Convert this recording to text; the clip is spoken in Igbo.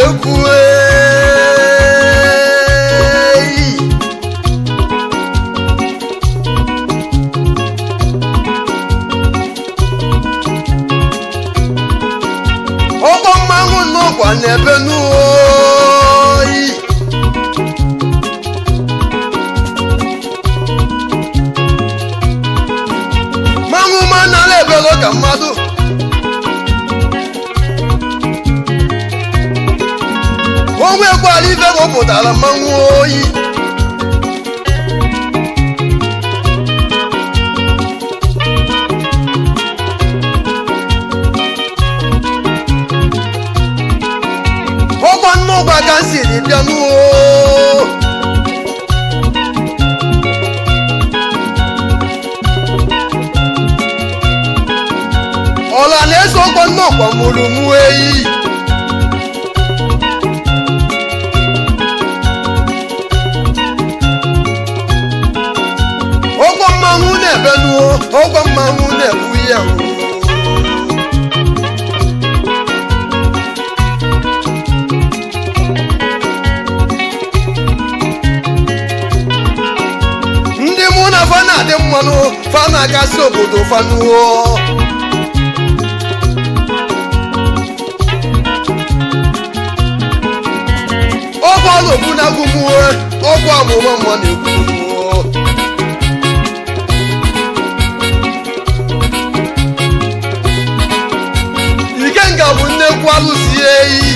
egwu eyi. Ọkpọ mmanwụ n'ọkwa n'ebe n'oyi. Mmanwụ manala ebelo ka mmadụ. Onwe kwala ife pụtara mmanwụ oyi. Ọkwa nnukwu aka siri bịa n'uo. Ọla na-eso ọkwa nnọkwa mụrụ mụ eyi. Ọkwa mmanwụ na-ebe nuo, ọkwa mmanwụ na-ebu ya o. Ndị mụ na fa na-adị mmanụ, fa na-akasị obodo fa nuo. Ọgwụ ọlụgbu na agụmue, ọgwụ amụma mma na-ekwu nuo. Ikenga bụ nnekwu alụsị eyi.